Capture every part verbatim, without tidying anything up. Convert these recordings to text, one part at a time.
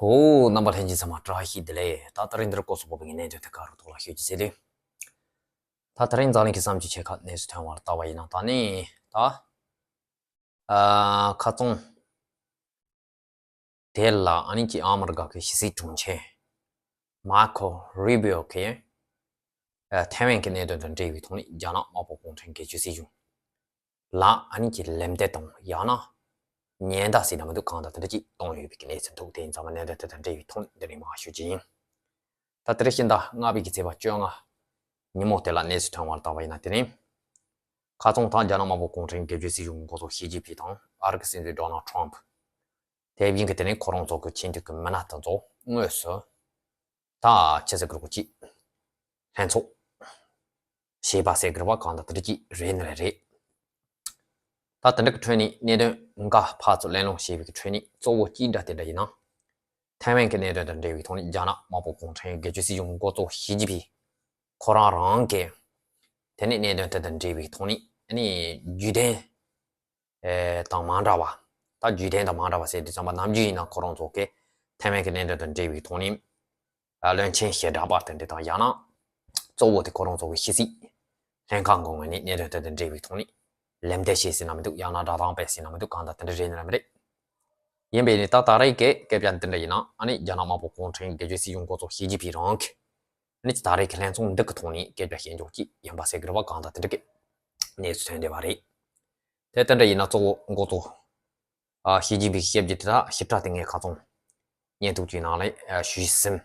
ཨོ། རྣམ་པ་ལྷན་རྒྱས་ཚང་མ་བཀྲ་ཤིས་བདེ་ལེགས། ད་དེ་རིང་འདིར་སྐོར་སོགས་པོ་བའི་གནད་དོན་དེ་ག་རུ་ཐོག་ལ་ཤོད་ཀྱི་ཟེར་དུས། ད་དེ་རིང་འཛམ་གླིང་གི་བསམ་སྤྱོད་ཆེ་ཁག་གནས་སུ་ཐོན་བར་ལྟ་བ་ཡིན་ན། ད་ནི་ད་ཨ་ཁ་ཚོང་དེ་ལ་ཨ་ནི་ཀྱི་ཨ་མི་རི་ཀ་གི་ཕྱི་སྲིད་དྲུང་ཆེ་མར་ཁོ་རུ་བྷིའོ་གིས་ཨ་ཐའེ་ཝན་གྱི་གནད་དོན་དང་འབྲེལ་བའི་ཐོག་ནས་རྒྱ་ནག་དམར་པོ་གུང་ཁྲན་སྒེར་གཅོད་སྲིད་གཞུང་ལ་ཨ་ནི་ཀྱི་ལན་འདེབས་དང་ཡང་ན་ཉེན་བརྡ་ཟེར་ན་མི་འདུག་གང་དང་དེ་འདྲ་ཅིག་གཏོང་ཡོད་པའི་གནས་ཚུལ་འདུག་དེ་ཡིན་ཙང་མ་གནད་དོན་དེ་དང་འབྲེལ་བའི་ཐོག་ནས་འདི་ནས་མར་ཞུ་རྒྱུ་ཡིན། ད་དེ་རིང་ཕྱི་ཟླ་ལྔ་པའི་གི་ཚེས་པ་བཅོ་ལྔ་ཉིན་མོ་དེ་ལ་གནས་ཚུལ་ཐོན་བར་ལྟ་བ་ཡིན་ན། དེ་རིང་ཁ་ཚོང་དང་རྒྱ་ནག་དམར་པོ་གུང་ཁྲན་སྒེར་གཅོད་སྲིད་གཞུང་གི་འགོ་གཙོ་ཞི་ཅིན་ཕིང་དང་ཨ་རི་གི་སྲིད་འཛིན་ཌོ་ནལ་ཊམ་པ། དེ་བཞིན་གྱི་དེ་རིང་ཁོ་རང་ཚོ་གི་ཆེས་མཐོའི་གི་མི་སྣ་དེ་ཚོ་དངོས་སུ་ད་ཆི་ཟེར་དགོས་རེད་གོ་ཅིག་ལྷན་ཚོགས་བྱས་པ་ཟེར་དགོས་རེད་པ། གང་དང་དེ་འདྲ་ཅིག་རེད་ནི་རེད། ད་དེ་འདྲ་གི་ཁྲོད་ནས་གནད་དོན་འགའ་ཕར་ཚུར་གླེང་སློང་བྱས་པའི་གི་ཁྲོད་ནས་གཙོ་བོ་གཅིག་འདྲ་དེ་འདྲ་ཡིན་ན། ཐའེ་ཝན་གྱི་གནད་དོན་དང་འབྲེལ་བའི་ཐོག་ནས་རྒྱ་ནག་དམར་པོ་གུང་ཁྲན་སྒེར་གཅོད་སྲིད་གཞུང་འགོ་གཙོ་ཞི་ཅིན་ཕིང་ཁོ་རང་རང་གིས་དེ་ནས་གནད་དོན་དེ་དང་འབྲེལ་བའི་ཐོག་ནས་ཨ་ནི་བརྒྱུད་ལྡན་ཨེ་དང་མ་འདྲ་བ། ད་བརྒྱུད་ལྡན་དང་མ་འདྲ་བ་ཟེར་དུས་ཙམ་པ་ནམ་རྒྱུན་ཡིན་ན་ཁོ་རང་ཚོ་གིས་ཐའེ་ཝན་གྱི་གནད་དོན་དང་འབྲེལ་བའི་ཐོག་ནས་ཨ་བློན་ཆེན་ཞལ་གྲངས་པ་དེ་འདྲ་དང་ཡང་ན་གཙོ་བོ་དེ་ཁོ་རང་ཚོ་གི་ཕྱི་སྲིད་ལྷན་ཁང་གི་ངོས་ནས་གནད་དོན་དེ་དང་འབྲེལ་བའི་ཐོག་ནས་ལན་འདེབས་བྱས་ཟིན་ན་མི་འདུག་ཡང་ན་བསྒྲགས་གཏམ་སྤེལ་ཟིན་ན་མི་འདུག་གང་དང་དེ་འདྲ་རེད་ནི་ར་མི་རེད། ཡིན་པས་ནི་ད་ད་རེས་ཀྱི་སྐད་ཆ་འདི་འདྲ་ཡིན་ན་ཨ་ནི་རྒྱ་ནག་དམར་པོ་གུང་ཁྲན་སྒེར་གཅོད་སྲིད་གཞུང་འགོ་གཙོ་ཞི་ཅིན་ཕིང་རང་གིས་ཨ་ནི་ད་རེས་ཀྱི་ལྷན་ཚོགས་འདི་གི་ཐོག་ནས་སྐད་ཆ་བཤད་འཇོག་ཅིག་ཡིན་པ་ཟེར་དགོས་རེད་པ། གང་དང་དེ་འདྲ་གི་གནས་ཚུལ་ཐོན་བསྡད་པ་རེད། དེ་དེ་འདྲ་ཡིན་ན་གཙོ་བོ་འགོ་གཙོ་ཨ་ཞི་ཅིན་ཕིང་གིས་བཤད་རྒྱུ་དེ་དག་ཞིབ་ཕྲ་དེ་ངས་ཁ་ཚོང་བརྙན་ཐུང་གི་ནང་ལ་ཨ་ཞུས་ཟིན།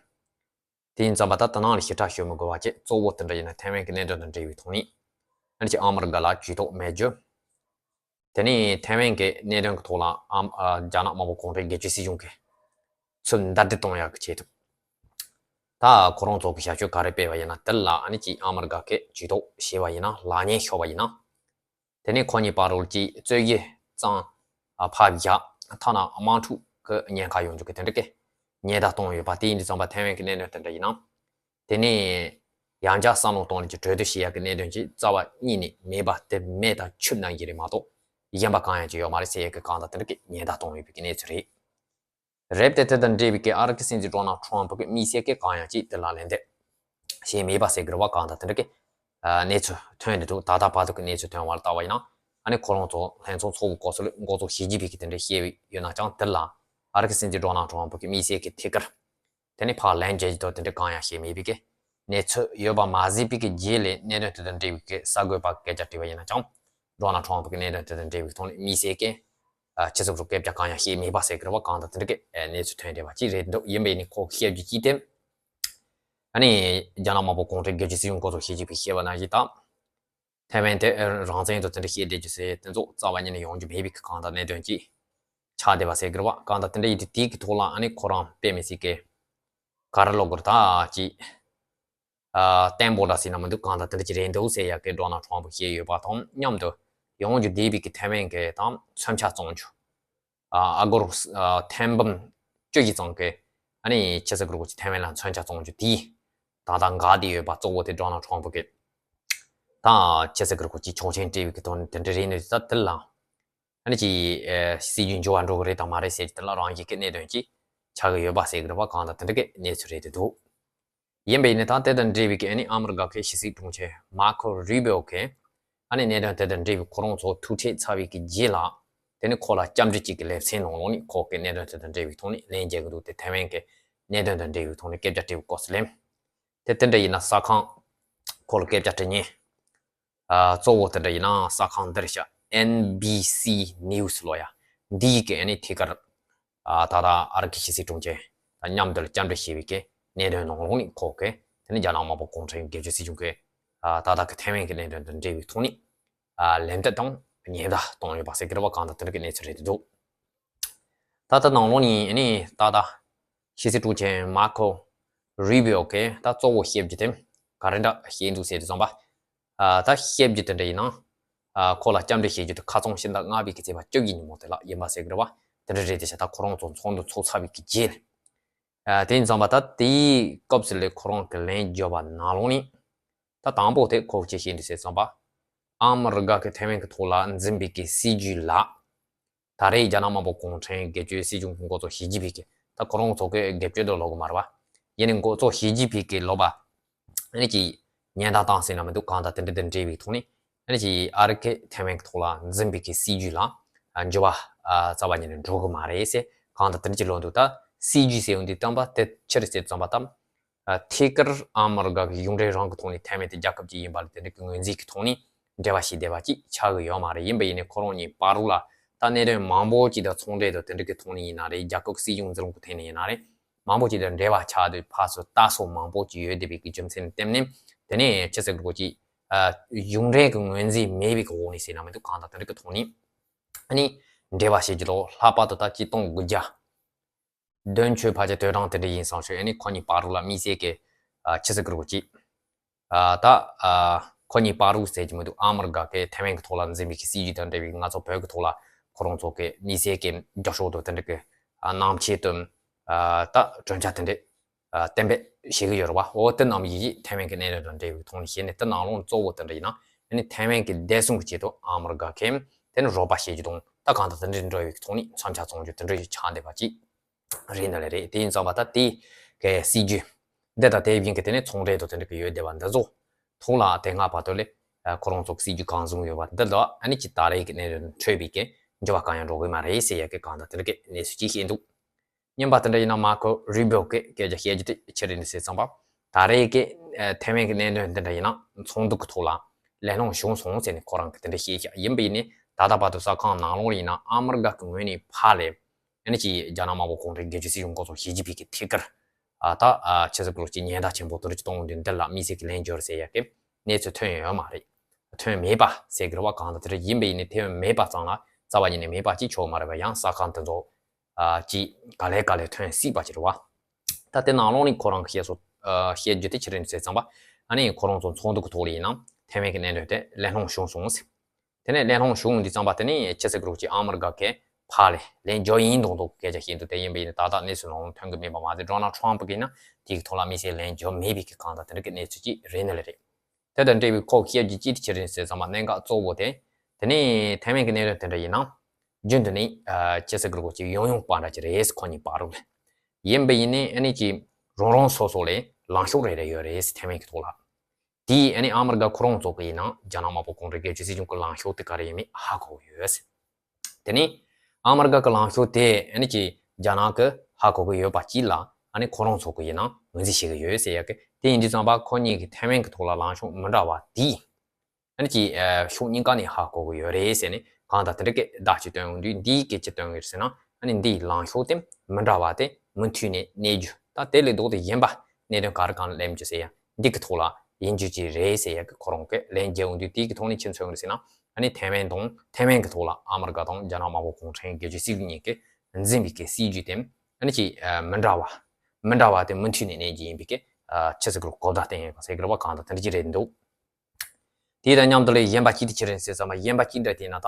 དེ་ཡིན་ཙམ་པ་ད་དེ་ནང་ལ་ཞིབ་ཕྲ་ཞུ་མི་དགོས་པ་བྱས། གཙོ་བོ་དེ་འདྲ་ཡིན་ན་ཐའེ་ཝན་གྱི་གནད་དོན་དང་འབྲེལ་བའི་ཐོག་ནས་ཨ་ནི་ཅིག་ཨ་མི་རི་ཀ་ལ་ཇུས་གཏོགས་མེད་རྒྱུ། དེ་ནས་ཐའེ་ཝན་གྱི་གནད་དོན་གྱི་ཐོག་ལ་ཨམ་ཨ་རྒྱ་ནག་དམར་པོ་གུང་ཁྲན་སྒེར་གཅོད་སྲིད་གཞུང་གིས་ཚུར་འདར་སྡུད་གཏོང་ཡག་གི་ཆེད་དུ། ད་ཁོ་རང་ཚོ་གི་ཞབས་ཞུ་ག་རེ་སྤེལ་བ་ཡིན་ན། དེ་ལ་ཨ་ནི་ཅིག་ཨ་མི་རི་ཀ་གིས་ཇུས་གཏོགས་བྱས་པ་ཡིན་ན། ལག་ཉེས་ཤོར་བ་ཡིན་ན། དེ་ནས་ཁོ་གཉིས་བར་ལ་ཅིག་རྩོད་གཞི་གཙང་ཨ་ཕབ་བཞག་ཐ་ན་དམག་འཁྲུག་གི་ཉེན་ཁ་ཡོང་རྒྱུ་གི་དེ་འདྲ་གི་ཉེན་བརྡ་གཏོང་ཡོད་པ། དེ་ཡིན་དུས་ཙམ་པ་ཐའེ་ཝན་གྱི་གནད་དོན་དེ་འདྲ་ཡིན་ན། དེ་ནས་ཡང་བསྐྱར་བསམ་བློ་གཏོང་ནས་ཀྱི་གྲོས་བསྡུར་བྱེད་ཡག་གི་གནད་དོན་ཅིག་རྩ་བ་ཉིད་ནས་མེད་པ། དེ་མེད་དང་ཆུད་གནང་གི་རེད་མ་གཏོགས་གཞན་པ་གང་ཡང་ཅིག་ཡོད་མ་རེད་ཟེར་ཡག་གི་གང་དང་དེ་འདྲ་གི་ཉེན་བརྡ་གཏོང་ཡོད་པའི་གནས་ཚུལ་རེད། རེད་དེ། དེ་དང་འབྲེལ་བའི་གི་ཨ་རི་གི་སྲིད་འཛིན་ཌོ་ནལ་ཊམ་པ་གི་དམིགས་བསལ་གི་གང་ཡང་ཅིག་དེ་ལ་ལན་འདེབས་བྱས་མེད་པ་ཟེར་དགོས་རེད་པ། གང་དང་དེ་འདྲ་གི་ཨ་གནས་ཚུལ་ཐོན་བསྡད་འདུག་ད་ལྟ་བར་དུ་གི་གནས་ཚུལ་ཐོན་བར་ལྟ་བ་ཡིན་ན། ཨ་ནི་ཁོ་རང་ཚོ་ལྷན་ཚོགས་ཚོགས་པའི་སྐབས་སུ་འགོ་གཙོ་ཞི་ཅིན་ཕིང་གིས་དེ་འདྲ་བཤད་ཡོད་ན་ཅང་། དེ་ལ་ཨ་རི་གི་སྲིད་འཛིན་ཌོ་ནལ་ཊམ་པ་གི་དམིགས་བསལ་གི་ཐད་ཀར་དེ་ནས་ཕར་ལན་འཇལ་རྒྱུ་དང་དེ་འདྲ་གང་ཡང་བྱས་མེད་པའི་གི་གནས་ཚུལ་ཡོད་པ་མ་ཟིན་པའི་གི་རྗེས་ལ་གནད་དོན་དེ་དང་འབྲེལ་བའི་གི་གསར་འགོད་པ་སྐད་ཆ་དྲིས་པ་ཡིན་ན་ཅང་། ཌོ་ནལ་ཊམ་པ་གི་གནད་དོན་དེ་དང་འབྲེལ་བའི་ཐོག་ནས་དམིགས་བསལ་གི་ཨ་ཆི་ཟེར་དགོས་རེད། སྐད་ཆ་གང་ཡང་བཤད་མེད་པ་ཟེར་དགོས་རེད་པ། གང་དང་དེ་འདྲ་གི་ཨ་གནས་ཚུལ་ཐོན་བསྡད་པ་ཅིག་རེད་འདུག་ཡིན་པས་ནི་ཁོ་བཤད་རྒྱུ་ཅིག་དེ། ཨ་ནི་རྒྱ་ནག་དམར་པོ་གུང་ཁྲན་སྒེར་གཅོད་སྲིད་གཞུང་འགོ་གཙོ་ཞི་ཅིན་ཕིང་བཤད་པ་ནང་བཞིན་ད། ཐའེ་ཝན་དེ་རང་བཙན་དང་དེ་འདྲ་བཤད་བསྡད་རྒྱུ་ཟེར་དེ་ཚོ་རྩ་བ་ཉིད་ནས་ཡོང་རྒྱུ་མེད་པའི་གི་གང་དང་གནད་དོན་ཅིག་ཆགས་བསྡད་པ་ཟེར་དགོས་རེད་པ། གང་དང་དེ་འདྲ་ཡིན་དུས་དེའི་གི་ཐོག་ལ་ཨ་ནི་ཁོ་རང་དཔེ་མི་སྲིད་གི་ག་རེ་ལབ་དགོས་རེད། ད་ཅིག་ཨ་བརྟན་པོ་འདྲ་ཟེར་ན་མི་འདུག་གང་དང་དེ་འདྲ་ཅིག་རེད་འདུག་ཟེར་ཡག་གི་ཌོ་ནལ་ཊམ་པ་བཤད་ཡོད་པ་དང་མཉམ་དུ། ཡོང་རྒྱུ་བསྡད་པའི་གི་ཐའེ་ཝན་གི་ད་མཚོན་ཆ་བཙོང་རྒྱུ། ཨ་ཨ་སྒོར་ཨ་ཐེར་འབུམ་བཅུ་བཞི་ཙམ་གི་ཨ་ནི་ཆི་ཟེར་དགོས་རེད་གོ་ཅིག་ཐའེ་ཝན་ལ་མཚོན་ཆ་བཙོང་རྒྱུ་དེ་ད་ལྟ་འགག་བསྡད་ཡོད་པ། གཙོ་བོ་དེ་ཌོ་ནལ་ཊམ་པ་གི་ད་ཆི་ཟེར་དགོས་རེད་གོ་ཅིག་ཆོག་མཆན་སྤྲད་པའི་གི་དོན་དེ་འདྲ་རེད་ནི། ད་དེ་ལ་ཨ་ནི་ཅིག་ཨ་སྲིད་ཇུས་འགྱུར་བ་འགྲོ་གི་རེད་དང་མ་རེད་ཟེར་གྱི་དེ་ལ་རང་བཞིན་གི་གནད་དོན་ཅིག་ཆགས་ཀྱི་ཡོད་པ་ཟེར་གི་རེད་པ། གང་དང་དེ་འདྲ་གི་གནས་ཚུལ་རེད་དེ་འདུག་ཡིན་པས་ནི་ད་དེ་དང་འབྲེལ་བའི་གི་ཨ་ནི་ཨ་མི་རི་ཀ་གི་ཕྱི་སྲིད་དྲུང་ཆེ་མར་ཁོ་རུ་བྷིའོ་གིས་ཨ་ནི་གནད་དོན་དེ་དང་འབྲེལ་བའི་ཁོ་རང་ཚོ་ཐུག་འཕྲད་ཚར་བའི་གི་རྗེས་ལ། དེ་ནི་ཁོ་ལ་བཅར་འདྲི་གཅིག་གི་ལེ་ཚན་ནང་ལོགས་ནས་ཁོ་གི་གནད་དོན་དེ་དང་འབྲེལ་བའི་ཐོག་ནས་ལན་འཇལ་གི་འདུག་དེ་ཐའེ་ཝན་གི་གནད་དོན་དང་འབྲེལ་བའི་ཐོག་ནས་སྐད་ཆ་དྲི་བའི་སྐབས་སུ་ལན། དེ་དེ་འདྲ་ཡིན་ན་གསར་ཁང་ཁོ་ལ་སྐད་ཆ་དྲི་མཁན། ཨ་གཙོ་བོ་དེ་འདྲ་ཡིན་ན་གསར་ཁང་འདིར་བཞག་ཨེན་བྷི་སི་ནིའུ་སི་ལོ་ཡ། འདིའི་གི་ཨ་ནི་ཐད་ཀར་ཨ་ད་ལྟ་ཨ་རི་གི་ཕྱི་སྲིད་དྲུང་ཆེ་དང་མཉམ་དུ་ལ་བཅར་འདྲི་བྱས་པའི་གི་གནད་དོན་ནང་ལོགས་ནས་ཁོ་གིས་དེ་ནི་རྒྱ་ནག་དམར་པོ་གུང་ཁྲན་སྒེར་གཅོད་སྲིད་གཞུང་གི་ཨ་ད་ལྟ་གི་ཐའེ་ཝན་གི་གནད་དོན་དང་འབྲེལ་བའི་ཐོག་ནས་ཨ་ལན་འདེབས་དང་ཉེན་བརྡ་གཏོང་ཡོད་པ་ཟེར་གི་རེད་པ། གང་དང་དེ་འདྲ་གི་གནས་ཚུལ་རེད་འདུག་ད་ལྟ་ནང་ལོགས་ནས་ཨ་ནི་ད་ལྟ་ཕྱི་སྲིད་དྲུང་ཆེ་མར་ཁོ་རུ་བྷིའོ་གིས་ད་གཙོ་བོ་བཤད་རྒྱུ་དེ་ག་རེ་འདྲ་བཤད་འདུག་ཟེར་དུས་ཙམ་པ། ཨ་ད་བཤད་རྒྱུ་དེ་འདྲ་ཡིན་ན། ཨ་ཁོ་ལ་བཅར་འདྲི་བྱེད་རྒྱུ་དེ་ཁ་ཚོང་ཕྱི་ཟླ་ལྔ་པའི་གི་ཚེས་པ་བཅོ་བརྒྱད་ཉིན་མོ་དེ་ལ་ཡིན་པ་ཟེར་གི་རེད་པ། དེ་འདྲ་རེད་དེ་བྱས་ད་ཁོ་རང་ཚོ་ཚོགས་འདུ་ཚོགས་ཚར་བའི་གི་རྗེས། ཨ་དེ་ཡིན་ཙམ་པ་ད་དེའི་སྐབས་སུ་ལས་ཁོ་རང་གི་ལན་བརྒྱབ་པ་ནང་ལོགས་ནས། ད་དང་པོ་དེ་ཁོ་ཅི་བཤད་འདུག་ཟེར་ཙམ་པ། ཨ་མི་རི་ཀ་གི་ཐའེ་ཝན་གི་ཐོག་ལ་འཛིན་པའི་གི་སྲིད་ཇུས་ལ། ད་རེས་རྒྱ་ནག་དམར་པོ་གུང་ཁྲན་སྒེར་གཅོད་སྲིད་གཞུང་གི་འགོ་གཙོ་ཞི་ཅིན་ཕིང་གིས་ ད་ཁོ་རང་ཚོ་གི་སྒེར་གཅོད་དུ་ལོག་གི་མ་རེད་བ། ཡིན་ནའི་འགོ་གཙོ་ཞི་ཅིན་ཕིང་གི་ལོག་པ། ཨ་ནི་ཅིག་ཉེན་བརྡ་བཏང་ཟེར་ན་མི་འདུག་གང་ལྟར་དེ་འདྲ་དང་འབྲེལ་བའི་ཐོག་ནས་ཨ་ནི་ཅིག་ཨ་རི་གིས་ཐའེ་ཝན་གྱི་ཐོག་ལ་འཛིན་པའི་གི་སྲིད་ཇུས་ལ་འགྱུར་བ་རྩ་བ་ཉིད་ནས་འགྲོ་གི་མ་རེད་ཟེར་གང་ལྟར་དེ་འདྲ་ཅིག་ལབ་འདུག་ད་སྲིད་ཇུས་ཟེར་ཡོང་དུས་ཙམ་པ་དེ་ཕྱིར་ཟེར་ཙམ་པ་དང་། ཐད་ཀར་ཨ་མི་རི་ཀ་གི་ཡུང་འབྲེལ་རང་གི་ཐོག་ནས་ཐའེ་ཝན་དེ་རྒྱལ་ཁབ་ཅིག་ཡིན་པ་ལ་དེ་འདྲ་གི་ངོས་འཛིན་གྱི་ཐོག་ནས་འབྲེལ་བ་བྱེད་བསྡད་པ་ཅིག་ཆགས་ཀྱི་ཡོད་མ་རེད། ཡིན་པ་ཡིན་ནའི་ཁོ་རང་གཉིས་བར་དུ་ལ་ད་གནད་དོན་མང་པོ་ཅིག་དང་ཚོང་འབྲེལ་དང་དེ་འདྲ་གི་ཐོག་ནས་ཡིན་ན་རེད། རྒྱལ་ཁབ་ཀྱི་སྲིད་གཞུང་འཛིན་སྐྱོང་གི་ཐད་ནས་ཡིན་ན་རེད། མང་པོ་ཅིག་དང་འབྲེལ་བ་ཆགས་དུས་ཕར་ཚུར་ལྟ་སོགས་མང་པོ་ཅིག་ཡོད་བསྡད་པའི་གི་རྒྱུ་མཚན་ལ་བརྟེན་ནས་དེ་ནས་ཅི་ཟེར་དགོས་ཀྱི། ཡུང་འབྲེལ་གྱི་ངོས་འཛིན་མེད་པའི་གི་འོག་ནས་ཟེར་ན་མི་འདུག་གང་ལྟར་དེ་འདྲ་གི་ཐོག་ནས་ཨ་ནི་འབྲེལ་བ་བྱེད་རྒྱུ་ལོ་ལྷག་པར་དུ་ད་ཆིག་སྟོང་དགུ་བརྒྱ་བདུན་ཅུ་ཕལ་ཆེར་དོན་གྲངས་དེ་འདྲ་ཡིན་བསམ་ཞོག་ཨ་ནི་ཁོ་གཉིས་བར་དུ་ལ་དམིགས་བསལ་གྱི་ཆི་ཟེར་དགོས་ཀྱི། ད་ཁོ་གཉིས་བར་དུ་ཟེར་གྱི་མི་འདུག་ཨ་མི་རི་ཀ་གིས་ཐའེ་ཝན་གྱི་ཐོག་ལ་འཛིན་པའི་གི་སྲིད་ཇུས་དང་འབྲེལ་བའི་ང་ཚོ་བོད་ཀྱི་ཐོག་ལ་ཁོ་རང་ཚོ་གི་དམིགས་བསལ་གྱི་རྒྱབ་ཕྱོགས་དང་དེ་འདྲ་གི་སྣང་ཆེན་དང་ད་གྲོས་འཆར་དེ་འདྲ་གཏན་འབེབས་བྱེད་ཀྱི་ཡོད་རེད་བ། འོ་དེ་རྣམས་ཡིན་གྱི་ཐའེ་ཝན་གྱི་གནད་དོན་དང་འབྲེལ་བའི་ཐོག་ནས་བཤད་ནས་དེ་ནང་ལོགས་གཙོ་བོ་དེ་འདྲ་ཡིན་ན་ཨ་ནི་ཐའེ་ཝན་གྱི་བདེ་སྲུང་གི་ཆེད་དུ་ཨ་མི་རི་ཀ་གིས་དེ་ནི་རོགས་པ་བྱེད་རྒྱུ་དང་ད་གང་ལྟར་དེ་འདྲའི་འགྲོ་བའི་ཐོག་ནས་མཚོན་ཆ་བཙོང་རྒྱུ་དེ་འདྲ་ཞིག་ཆགས་བསྡད་པ་ཅིག་རེད་ནི་ལས་རེད། དེ་ཡིན་ཙང་བ་ད་དེ་གའི་སྲིད་ཇུས་འདི་དང་དེ་བཞིན་གྱི་དེ་ནས་ཚོང་འབྲེལ་དང་དེ་འདྲ་གི་ཡོད་བསྡད་པ་འདི་ཚོ་ཐོག་ལ་དེ་སྔ་བར་དུ་ལས་ཁོ་རང་ཚོ་གི་སྲིད་ཇུས་གང་བཟུང་ཡོད་པ་འདི་ལ་ཨ་ནི་ཅི་ད་རེས་ཀྱི་གནད་དོན་འཕྲོད་པའི་གི་འགྱུར་བ་གང་ཡང་འགྲོ་གི་མ་རེད་ཟེར་ཡ་གི་གང་ལྟར་དེ་འདྲ་གི་གནས་ཚུལ་ཅིག་ཤེས་འདུག་རྙིང་པ་དེ་འདྲ་ཡིན་ན་མར་ཁོ་རུ་བྷིའོ་གི་སྐད་ཆ་བཤད་རྒྱུ་དེ་ཆི་རེད་ཟེར་ཙམ་པ། ད་རེས་ཀྱི་ཐའེ་ཝན་གྱི་གནད་དོན་དེ་འདྲ་ཡིན་ན་ཚོགས་འདུ་གི་ཐོག་ལ་གླེང་སློང་བྱུང་སོང་ཟེར་ནས་ཁོ་རང་གི་དེ་འདྲ་བཤད་ཤག་ཡིན་པ་ཡིན་ནའི་ད་ལྟ་བར་དུ་གསར་ཁང་ནང་ལོགས་ཡིན་ན་ཨ་མི་རི་ཀ་གི་ངོས་ནས་ཕར་ལས་ཨ་ནི་ཅིག་རྒྱ་ནག་དམར་པོ་གུང་ཁྲན་སྒེར་གཅོད་སྲིད་གཞུང་འགོ་ཚུགས་ཞི་ཅིན་ཕིང་གི་ཐད་ཀར་ད་ཆི་ཟེར་དགོས་ཀྱི་ཉེན་བརྡ་ཆེན་པོ་དེ་འདྲ་ཅིག་གཏོང་དུས་འདི་ལ་དམིགས་བསལ་གྱི་ལན་བརྒྱབ་ཟེར་ཡ་གི་གནས་ཚུལ་ཐོན་ཡོད་མ་རེད། ཐོན་མེད་པ་ཟེར་གི་རེད་བ། གང་ལྟར་དེ་འདྲ་ཡིན་པ་ཡིན་ནའི་ཐོན་མེད་པ་ཙམ་ལ་རྩ་བ་ཉིད་ནས་མེད་པ་ཅིག་ཆོག་མ་རེད་བ། ཡང་གསར་ཁང་དེ་ཚོ། ཅིག་ག་ལེ་ག་ལེ་ཐོན་སྲིད་པ་ཅིག་རེད་བ། ད་དེ་ནང་ལོགས་ནས་ཁོ་རང་གི་བཤད་སོ། བཤད་རྒྱུ་དེ་ཆི་རེད་ཟེར་ཙམ་པ། ཨ་ནི་ཁོ་རང་ཚོ་ཚོགས་འདུ་གི་ཐོག་ལ་ཡིན་ན་ཐའེ་ཝན་གྱི་གནད་དོན་དེ་གླེང་སློང་བྱུང་སོང་ཟེར། དེ་ནས་གླེང་སློང་བྱུང་དུས་ཙམ་པ་དེ་ནས་ཆི་ཟེར་གི་རེད་ཅིག་ཨ་མི་རི་ཀ་གིས་ཕར་ལས་ལན་རྒྱག་ཡིན་མདོག་མདོག་གི་སྐད་ཆ་བཤད་འདུག་དེ་ཡིན་པ་ཡིན་ན་ད་ལྟ་གནས་ཚུལ་ནང་ལོགས་ཐོན་གི་མེད་པ་མ་ཟད་ཌོ་ནལ་ཊམ་ཕི་གིས་ན་དེའི་ཐོག་ལ་དམིགས་བསལ་ལན་རྒྱག་མེད་པའི་གི་གང་ལྟར་དེ་འདྲ་གི་གནས་ཚུལ་ཅིག་རེད་ནི་ལས་རེད། དེ་དང་འབྲེལ་བའི་ཁོ་བཤད་རྒྱུ་ཅི་དེ་ཆི་རེད་ཟེར་ཙམ་པ་གནད་འགག་གཙོ་བོ་དེ། དེ་ནས་ཐའེ་ཝན་གྱི་གནད་དོན་དེ་འདྲ་ཡིན་ན། རྒྱུན་དུ་ནས་ཅི་ཟེར་དགོས་རེད་ཅིག་ཡང་ཡང་བར་འདྲ་ཅིག་རེད་ཁོ་གཉིས་བར་དུ་ལ། ཡིན་པ་ཡིན་ནའི་ཨ་ནི་ཅིག་རང་རང་སོ་སོ་ལ་ལངས་ཕྱོགས་རེ་རེ་ཡོད་རེད་ཐའེ་ཝན་གྱི་ཐོག་ལ། དེས་ཨ་ནི་ཨ་མི་རི་ཀ་ཁོ་རང་ཚོ་གི་ཡིན་ན་རྒྱ་ནག་དམར་པོ་གུང་ཁྲན་སྒེར་གཅོད་སྲིད་གཞུང་གི་ལངས་ཕྱོགས་དེ་ག་རེ་ཡིན་མིན་ཧ་གོ་གི་ཡོད། དེ་ནས་ཨ་མི་རི་ཀ་གི་ལངས་ཕྱོགས་དེ་ཨ་ནི་ཅིག་རྒྱ་ནག་གི་ཧ་གོ་གི་ཡོད་པ་ཅིག་ལ་ཨ་ནི་ཁོ་རང་ཚོ་གི་ཡིན་ན་ངོས་འཛིན་བྱེད་གི་ཡོད་ཟེར་ཡ་གི་དེ་ཡིན་དུས་ཙམ་པ་ཁོ་གཉིས་ཀྱི་ཐའེ་ཝན་གི་ཐོག་ལ་ལངས་ཕྱོགས་མི་འདྲ་བ་དེས་ཨ་ནི་ཅིག་ཕྱོགས་གཉིས་ཀ་ནས་ཧ་གོ་གི་ཡོད་རེད་ཟེར་ནས་གང་ལྟར་དེ་འདྲ་གི་བརྡ་ཅིག་སྟོན་ཡོང་དུས་འདིས་སྐད་ཆ་སྟོན་གི་རེད་ཟེར་ན་ཨ་ནི་འདིའི་ལངས་ཕྱོགས་དེ་མི་འདྲ་བ་དེ་མུ་མཐུད་ནས་གནས་རྒྱུ་ད་དེ་ལས་ལྡོག་སྟེ་གཞན་པ་གནད་དོན་ག་རེ་གང་ལ་གླེང་རྒྱུ་ཟེར་ཡ་འདི་གི་ཐོག་ལ་ཡིན་རྒྱུ་ཅིག་རེད་ཟེར་ཡ་གི་ཁོ་རང་གི་ལན་རྒྱག་ཡོང་དུས་དེ་གི་ཐོག་ནས་ཁྱེད་ཚོས་ཟེར་ན་ཨ་ནི་ཐའེ་ཝན་དང་ཐའེ་ཝན་གི་ཐོག་ལ་ཨ་མི་རི་ཀ་དང་རྒྱ་ནག་དམར་པོ་གུང་ཁྲན་སྒེར་གཅོད་སྲིད་གཞུང་གཉིས་ཀྱིས་འཛིན་པའི་གི་སྲིད་ཇུས་དེ་ཨ་ནི་ཅིག་མི་འདྲ་བ་མི་འདྲ་བ་དེ་མུ་མཐུད་ནས་གནས་རྒྱུ་ཡིན་པའི་གི་ཆི་ཟེར་གི་རེད་གོ་བརྡ་བསྟན་ཡོད་པ་ཟེར་གི་རེད་བ། གང་ལྟར་དེ་འདྲ་ཅིག་རེད་འདུག་དེ་དང་མཉམ་དུ་ལས་གཞན་པ་གཅིག་དེ་ཆི་རེད་ཟེར་ཙམ་པ་གཞན་པ་གཅིག་འདྲ་དེ་ན་ད།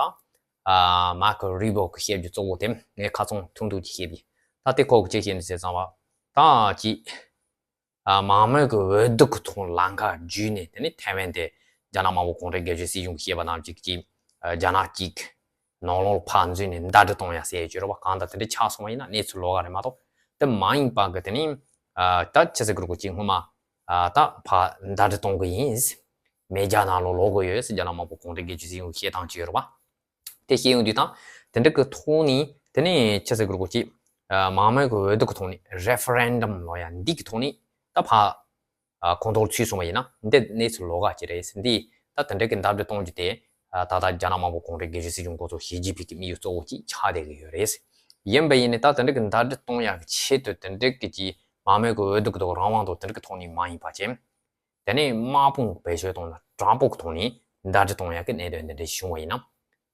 མར་ཁོ་རུ་བྷིའོ་གི་བཤད་རྒྱུ་གཙོ་བོ་དེ་ངས་ཁ་ཚང་ཐུང་ཐུང་ཅིག་བཤད་པས། ད་དེ་ཁོ་གི་ཅི་བཤད་ནི་ཟེར་ཙམ་པ། ད་ཅིག་མང་མོས་ཀྱི་འོས་བསྡུ་གི་ཐོག་ལམ་ཁ་བརྒྱུད་ནས་དེ་ནི་ཐའེ་ཝན་དེ་རྒྱ་ནག་དམར་པོ་གུང་ཁྲན་སྒེར་གཅོད་སྲིད་གཞུང་གིས་བཤད་པ་ནང་བཞིན་ཅིག་རྒྱ་ནག་ཅིག་ནང་ལོགས་ལ་ཕར་འཛུལ་ནས་ཟླ་སྒྲིལ་གཏོང་ཡ་ཟེར་ཡ་ཅིག་ཡོད་རེད་བ། གང་ལྟར་དེ་འདྲ་ཆགས་སོང་བ་ཡིན་ན་གནས་ཚུལ་ལོགས་ཀ་རེད་མ་གཏོགས་དེ་མ་ཡིན་པ་གི་དེ་ནི་ད་ཆི་ཟེར་གི་རེད་གོ་ཅིག་སྔོན་མ་ད་ཕར་ཟླ་སྒྲིལ་གཏོང་གི་ཡིན། མེས་རྒྱལ་ནང་ལོགས་ལོག་གི་ཡོད་ཟེར་རྒྱ་ནག་དམར་པོ་གུང་ཁྲན་སྒེར་གཅོད་སྲིད་གཞུང་གིས་བཤད་སྟངས་ཅིག་ཡོད་རེད་བ། དེ་བཤད་ཡོང་དུས་ད་དེ་འདྲ་གི་ཐོག་ནས་དེ་ནས་ཆི་ཟེར་གི་རེད་གོ་ཅིག་མང་མོས་ཀྱི་འོས་བསྡུ་གི་ཐོག་ནས་རེ་ཧྥེ་རེན་ཌམ་ལབ་ཡ་འདི་གི་ཐོག་ནས་ད་ཕར་ཁོངས་གཏོགས་ཚུད་སོང་བ་ཡིན་ན་འདི་གནས་ཚུལ་ལོགས་ཀ་ཅིག་རེད། འདི་ད་དེ་འདྲ་གི་ཟླ་སྒྲིལ་གཏོང་རྒྱུ་དེ་ད་ལྟ་རྒྱ་ནག་དམར་པོ་གུང་ཁྲན་སྒེར་གཅོད་སྲིད་གཞུང་འགོ་ཚུགས་ཞི་ཅིན་ཕིང་གི་དམིགས་ཡུལ་གཙོ་བོ་ཅིག་ཆགས་བསྡད་ཀྱི་ཡོད་རེད། ཡིན་པ་ཡིན་ནའི་ད་དེ་འདྲ་གི་ཟླ་སྒྲིལ་གཏོང་ཡག་གི་ཆེད་དུ་དེ་འདྲ་གི་ཅིག་མང་མོས་ཀྱི་འོས་བསྡུ་གི་ཐོག་རང་དབང་དང་དེ་འདྲ་གི་ཐོག་ནས་མ་ཡིན་པ་ཅིག་དེ་ནས་དམག་དཔུང་བེད་སྤྱོད་གཏོང་ན་དྲག་པོ་གི་ཐོག་ནས་ཟླ་སྒྲིལ་གཏོང་ཡག་གི་གནད་དོན་འདི་འདྲ་བྱུང་བ་ཡིན་ན།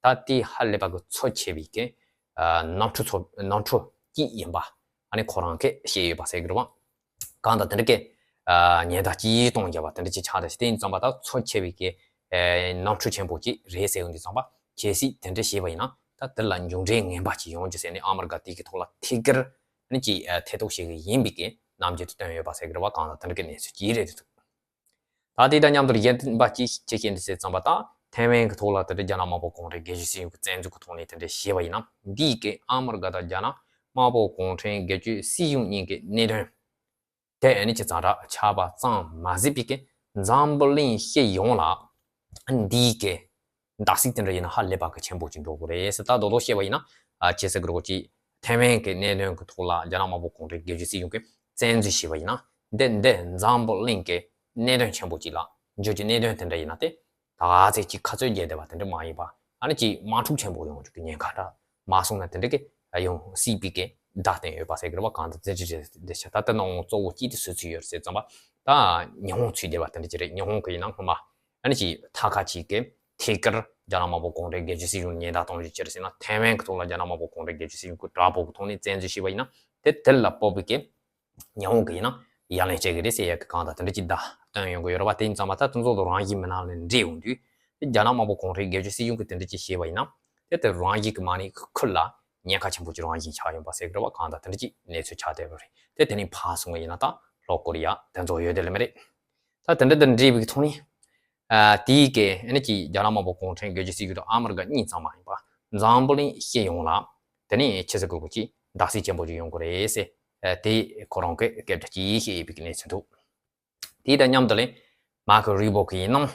ད་ལྟའི་ཧ་ལས་པ་གི་ཚབས་ཆེ་བའི་གི་ནོར་འཁྲུལ་ཚོ་ནོར་འཁྲུལ་གཅིག་ཡིན་པ་ཨ་ནི་ཁོ་རང་གིས་བཤད་ཡོད་པ་ཟེར་གི་རེད་བ། གང་ལྟར་དེ་འདྲ་གི་ཉེན་བརྡ་གཅིག་གཏོང་རྒྱབ་པ་དེ་འདྲ་ཅིག་ཆགས་ད་ཞིག་དེ་ཡིན་ཙམ་པ་ད་ཚབས་ཆེ་བའི་གི་ནོར་འཁྲུལ་ཆེན་པོ་ཅིག་རེད་ཟེར་ཡོང་དུས་ཙམ་པ་གལ་སྲིད་དེ་འདྲ་བྱས་པ་ཡིན་ན་ད་དེ་ལ་མཇུག་འབྲས་ངན་པ་ཅིག་ཡོང་རྒྱུ་ཟེར་ནས་ཨ་མི་རི་ཀ་དེ་གི་ཐོག་ལ་ཐད་ཀར་ཨ་ནི་ཅིག་ཐེ་གཏོགས་བྱེད་གི་ཡིན་པའི་གི་རྣམ་འགྱུར་དེ་བསྟན་ཡོད་པ་ཟེར་གི་རེད་བ། གང་ལྟར་དེ་འདྲ་གི་གནས་ཚུལ་ཅིག་རེད་འདུག་ད་དེ་དང་མཉམ་དུ་གཞན་པ་ཅིག་ཅི་བཤད་འདི་ཟེར་ཙམ་པ་ད་ཐའེ་ཝན་གྱི་ཐོག་ལ་དེ་འདྲ་རྒྱ་ནག་དམར་པོ་གུང་ཁྲན་སྒེར་གཅོད་སྲིད་གཞུང་གི་བཙན་འཛུལ་གྱི་ཐོག་ནས་དེ་འདྲ་བྱས་པ་ཡིན་ན་འདིས་ཀྱི་ཨ་མི་རི་ཀ་དང་རྒྱ་ནག་ དམར་པོ་གུང་ཁྲན་སྒེར་གཅོད་སྲིད་གཞུང་གཉིས་ཀྱི་གནད་དོན་དེ་ཨ་ནི་ཅིག་ཙམ་ར་ཆགས་པ་ཙམ་མ་ཟད་པའི་གི་འཛམ་བུ་གླིང་སྤྱི་ཡོངས་ལ་འདིའི་གི་བརྡབ་གསིག་དེ་འདྲ་ཡིན་ན་ཧ་ལས་པ་གི་ཆེན་པོ་ཅིག་འགྲོ་གི་རེད་ཟེར། ད་རྡོག་རྡོག་བཤད་པ་ཡིན་ན་ཨ་ཅི་ཟེར་གི་རེད་གོ། ཅིག་ཐའེ་ཝན་གི་གནད་དོན་གི་ཐོག་ལ་རྒྱ་ནག་དམར་པོ་གུང་ཁྲན་སྒེར་གཅོད་སྲིད་གཞུང་གི་བཙན་འཛུལ་བྱས་པ་ཡིན་ན་འདི་འདི་འཛམ་བུ་གླིང་གི་གནད་དོན་ཆེན་པོ་ཅིག་ལ་འགྱུར་གྱི་གནད་དོན་དེ་འདྲ་ཡིན་ན་དེ། ད་ག་ཚད་ཅིག་ཁ་རྩོད་རྒྱག་བསྡད་པ་དེ་འདྲ་མ་ཡིན་པ། ཨ་ནི་ཅིག་དམག་འཁྲུག་ཆེན་པོ་ཡོང་རྒྱུ་གི་ཉེན་ཁ་འདྲ་མ་སོང་ན་དེ་འདྲ་གི་ཡོང་སྲིད་པའི་གི་བརྡ་བསྟན་ཡོད་པ་ཟེར་གི་རེད་བ། གང་ལྟར་དེ་འདྲ་རེད་དེ་ཆ། ད་ལྟ་ནང་གཙོ་བོ་གཅིག་དེ་སུ་ཚུད་ཡོད་རེད་ཟེར་ཙམ་པ། ད་ཉི་ཧོང་ཚུད་བསྡད་པ་དེ་འདྲ་ཅིག་རེད། ཉི་ཧོང་གི་ཡིན་ན་སྔོན་མ་ཨ་ནི་ཅིག་ཐ་ཁ་ཅིག་གི་ཐད་ཀར་རྒྱ་ནག་དམར་པོ་གུང་ཁྲན་སྒེར་གཅོད་སྲིད་གཞུང་ཉེན་བརྡ་གཏོང་རྒྱུ་ཅི་རེད་ཟེར་ན། ཐའེ་ཝན་གི་ཐོག་ལ་རྒྱ་ནག་དམར་པོ་གུང་ཁྲན་སྒེར་གཅོད་སྲིད་གཞུང་གི་དྲག་པོ་གི་ཐོག་ནས་བཙན་འཛུལ་བྱས་པ་ཡིན་ན་དེ་དེ་ལ་དཔག་པའི་གི་ཉི་ཧོང་གི་ཡིན་ན་ཡ་ལན་སྤྲད་གི་རེད་ཟེར་ཡ་གི་གང་ལྟར་དེ་འདྲ་ཅིག་བརྡ་སྟོན་ཡོང་གི་ཡོད་རེད་བ། དེ་ཡིན་ཙང་མ་ད་དེ་ཚོ་དང་རང་བཞིན་མི་སྣ་ལ་འདྲེས་ཡོང་དུས་དེ་རྒྱ་ནག་དམར་པོ་གུང་ཁྲན་སྒེར་གཅོད་སྲིད་གཞུང་གིས་དེ་འདྲ་ཅིག་བྱས་པ་ཡིན་ན་དེ་དེ་རང་བཞིན་གི་མ་ཎི་ཁུལ་ལ་ཉེན་ཁ་ཆེན་པོ་ཅིག་རང་བཞིན་ཆགས་ཡོང་པ་ཟེར་གི་རེད་བ། གང་ལྟར་དེ་འདྲ་ཅིག་གནས་ཚུལ་ཆགས་བསྡད་པ་རེད། དེ་དེ་ནས་ཕར་སོང་བ་ཡིན་ན་ད་ལྷོ་ཀོ་རི་ཡ་དེ་ཚོ་ཡོད་དེ་ལ་མི་རེད། ད་དེ་འདྲ་དང་འབྲེལ་བའི་ཐོག་ནས། ཨ་དེའི་གི་ཨ་ནི་ཅིག་རྒྱ་ནག་དམར་པོ་གུང་ཁྲན་སྒེར་གཅོད་སྲིད་གཞུང་དང་ཨ་མི་རི་ཀ་གཉིས་ཙམ་མ་ཡིན་པ་འཛམ་བུ་གླིང་སྤྱི་ཡོངས་ལ་དེ་ནས་ཆི་ཟེར་དགོས་གི་ཅིག་བརྡབ་གསིག་ཆེན་པོ་ཅིག་ཡོང་གི་རེད་ཟེར། ཨ་དེ་ཁོ་རང་གི་སྐད་ཆ་ཅིག་བཤད་ཡོད་པའི་གི་གནས་ཚུལ་འདུག། དེ་དང་མཉམ་དུ་ལས་མར་ཁོ་རུ་བྷོ་གི་ཡིན་ནམ།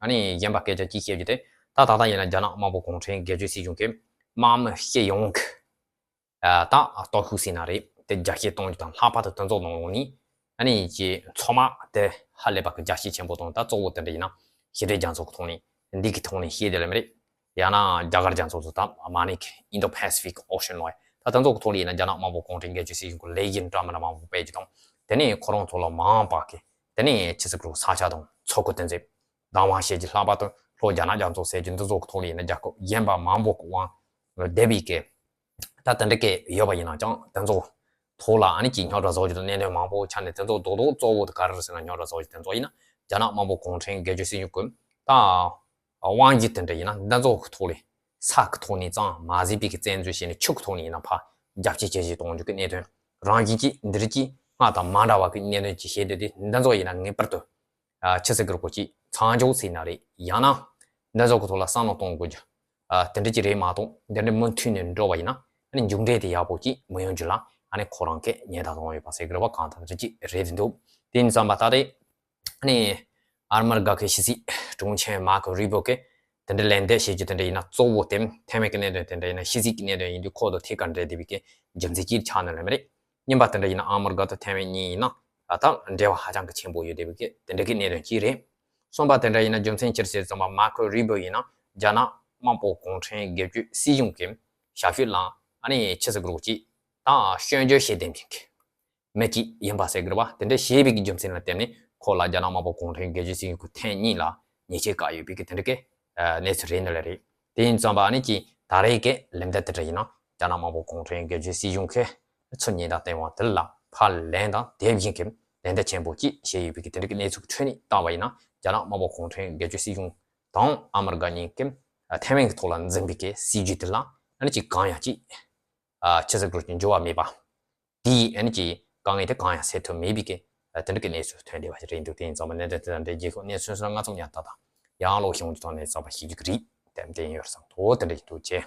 ཨ་ནི་གཞན་པ་སྐད་ཆ་ཅིག་བཤད་རྒྱུ་དེ་ད་ད་ལྟ་ཡིན་ན་རྒྱ་ནག་དམར་པོ་གུང་ཁྲན་སྒེར་གཅོད་སྲིད་གཞུང་གི་དམག་མི་སྤྱི་ཡོངས་ཀྱི་ད་སྟོབས་ཤུགས་ཟེར་ན་རེད། དེ་རྒྱ་སྐྱེད་གཏོང་རྒྱུ་དང་ལྷག་པར་དུ་དེ་ཚོ་ནང་ལོགས་ནས་ཨ་ནི་ཀྱི་ཚོགས་དམག་དེ་ཧ་ལས་པ་གི་རྒྱ་སྐྱེད་ཆེན་པོ་གཏོང་། ད་གཙོ་བོ་དེ་འདྲ་ཡིན་ན་ཤེས་རིག་རྒྱ་མཚོ་གི་ཐོག་ནས་འདི་གི་ཐོག་ནས་ཤེས་དེ་ལ་མི་རེད། ཡང་ན་རྒྱ་གར་རྒྱ་མཚོ་ཚོ་ད་མ་ནི་Indo Pacific Ocean ལོ། ད་དེ་ཚོ་གི་ཐོག་ལ་ཡིན་ན་རྒྱ་ནག་དམར་པོ་གུང་ཁྲན་སྒེར་གཅོད་སྲིད་གཞུང་གི་ལས་ཀྱི་འདྲ་མི་འདྲ་མང་པོ་སྤེལ་རྒྱུ་དང་། དེ་ནས་ཁོ་རང་ཚོ་ལ་མ་འོངས་པ་གི་དེ་ནས་ཆི་ཟེར་དགོས་ས་ཆ་དང་མཚོ་ཁུལ་དེ་ཚོ་བདག་དབང་བྱེད་ཀྱི་ལྷག་པར་དུ་ལྷོ་རྒྱ་ནག་རྒྱ་མཚོ་ཟེར་རྒྱུ་འདི་ཚོ་གི་ཐོག་ལ་ཡིན་ན་རྒྱལ་ཁབ་གཞན་པ་མང་པོ་གི་དབང་བསྡད་པའི་གི་ད་དེ་འདྲ་གི་ཡོད་པ་ཡིན་ན་ཀྱང་དེ་ཚོ་ཐོག་ལ་ཨ་ནི་ཅིག་རྙོག་དྲ་བཟོ་རྒྱུ་དང་གནད་དོན་མང་པོ་ཆགས་ནས། དེ་ཚོ་རྡོག་རྡོག་གཙོ་བོ་དེ་ག་རེ་རེད་ཟེར་ན་རྙོག་དྲ་བཟོ་རྒྱུ་དེ་ཚོ་ཡིན་ན་རྒྱ་ནག་དམར་པོ་གུང་ཁྲན་སྒེར་གཅོད་སྲིད་གཞུང་གི་ད་དབང་སྒྱུར་དེ་འདྲ་ཡིན་ན་འདི་ཚོ་གི་ཐོག་ལས་ས་གི་ཐོག་ནས་ཙམ་མ་ཟད་པའི་གི་བཙན་འཛུལ་བྱས་ནས་ཆུ་གི་ཐོག་ནས་ཡིན་ན་ཕར་རྒྱ་སྐྱེད་བྱེད་བཞིན་གཏོང་རྒྱུ་གི་གནད་དོན་རང་བཞིན་གྱིས་འདི་རིགས་ཀྱི་སྔར་དང་མ་འདྲ་བ་གི་གནད་དོན་ཅིག་བཤད་བསྡད་དེ། འདི་ཚོ་ཡིན་ན་ངེས་པར་དུ་ཨ་ཆི་ཟེར་དགོས་རེད་གོ། ཅིག་མཚམས་འཇོག་ཟེར་ན་རེད། ཡང་ན་འདི་ཚོ་གི་ཐོག་ལ་བསམ་བློ་གཏོང་དགོས་རྒྱུ་ཨ་དེ་འདྲ་ཅིག་རེད་མ་གཏོགས། འདི་འདྲ་མུ་མཐུད་ནས་འགྲོ་བ་ཡིན་ན་ཨ་ནི་མཇུག་འབྲས་དེ་ཡག་པོ་ཅིག་མི་ཡོང་རྒྱུ་ལ་ཨ་ནི་ཁོ་རང་གིས་ཉེན་བརྡ་བཏང་ཡོད་པ་ཟེར་གི་རེད་བ། གང་ལྟར་འདི་ཅིག་རེད་འདུག། དེ་ཡིན་ཙང་མ་ད་རེད། ཨ་ནི་ཨ་མི་རི་ཀ་གི་ཕྱི་སྲིད་དྲུང་ཆེ་མར་ཁོ་རུ་བྷོ་གིས་དེ་འདྲ་ལན་འདེབས་བྱེད་རྒྱུ་དེ་འདྲ་ཡིན་ན་གཙོ་བོ་དེ་ཐའེ་ཝན་གི་གནད་དོན་དེ་འདྲ་ཡིན་ན་ཕྱི་སྲིད་ཀྱི་གནད་དོན་ཡིན་དུས་ཁོ་དང་ཐད་ཀར་འབྲེལ་བསྡད་པའི་གི་རྒྱུ་མཚན་ཅིག་ཆགས་ནི་ལ་མི་རེད། གཉིས་པ་དེ་འདྲ་ཡིན་ན་ཨ་མི་རི་ཀ་དང་ཐའེ་ཝན་གཉིས་ཡིན་ན་ད་འབྲེལ་བ་ཧ་ཅང་གི་ཆེན་པོ་ཡོད་བསྡད་པའི་གི་དེ་འདྲ་གི་གནད་དོན་ཅིག་རེད། གསུམ་པ་དེ་འདྲ་ཡིན་ན་རྒྱུ་མཚན་ཅི་རེད་ཟེར་ཙམ་པ་མར་ཁོ་རུ་བྷོ་ཡིན་ན་རྒྱ་ནག་དམར་པོ་གུང་ཁྲན་སྒེར་གཅོད་སྲིད་གཞུང་གི་ཞབས་ཞུ་ལ་ཨ་ནི་ཆི་ཟེར་དགོས་རེད་གོ། ཅིག་ད་སྐྱོན་བརྗོད་བྱེད་བསྡད་མཁན་གི་མི་གཅིག་ཡིན་པ་ཟེར་གི་རེད་བ། དེ་འདྲ་བྱས་པའི་གི་རྒྱུ་མཚན་ལ་བརྟེན་ནས་ཁོ་ལ་རྒྱ་ནག་དམར་པོ་གུང་ཁྲན་སྒེར་གཅོད་སྲིད་གཞུང་གི་ཐེངས་གཉིས་ལ་ཉེས་ཆད་བཀག་ཡོད་པའི་གི་དེ་འདྲ་གི་གནས་ཚུལ་རེད་ནི་ལ་རེད། དེ་ཡིན་ཙམ་པ་ཨ་ནི་ཅིག་ད་རེས་ཀྱི་ལན་འདེབས་དེ་འདྲ་ཡིན་ན་རྒྱ་ནག་དམར་པོ་གུང་ཁྲན་སྒེར་གཅོད་སྲིད་གཞུང་གི་ཚུར་ཉེན་བརྡ་བཏང་བ་དེ་ལ་ཕར་ལན་དང་དེ་བཞིན་གྱི་ལན་འདེབས་ཆེན་པོ་ཅིག་བྱས་ཡོད་པའི་གི་དེ་འདྲ་གི་གནས་ཚུལ་གྱི་ཁྲོད་ནས་བལྟས་པ་ཡིན་ན་རྒྱ་ནག་དམར་པོ་གུང་ཁྲན་སྒེར་གཅོད་སྲིད་གཞུང་དང་ཨ་མི་རི་ཀ་གཉིས་ཀྱིས་ཐའེ་ཝན་གྱི་ཐོག་ལ་འཛིན་པའི་གི་སྲིད་ཇུས་དེ་ལ་ཨ་ནི་ཅིག་གང་ཡང་ཅིག་ཨ་ཆི་ཟེར་དགོས་རེད། འགྱུར་བ་མེད་པ། དེའི་ཨ་ནི་ཅིག་དཀའ་ངལ་དེ་གང་ཡང་སེལ་ཐུབ་མེད་པའི་གི་ཨ་དེ་འདྲ་གི་གནས་ཚུལ་ཐོན་བསྡད་པ་ཞིག་རེད་འདུག། དེ་ཡིན་ཙང་མ་གནད་དོན་དེ་དང་འབྲེལ་རྒྱལ་ཁབ་གནས་ཚུལ་སོགས་ལ་ང་ཚོ་ཉར་ཐག་དང་ཡང་ལོག་ཤོང་རྒྱུ་དང་ནས་རྩ་བ་ཤེས་རྒྱུ་གི་རེད། དེ་འདྲ་ཡིན་ཡོད་བསམ་ཐོག་དེ་འདྲ་ཡིན་འདུག་ཅེས།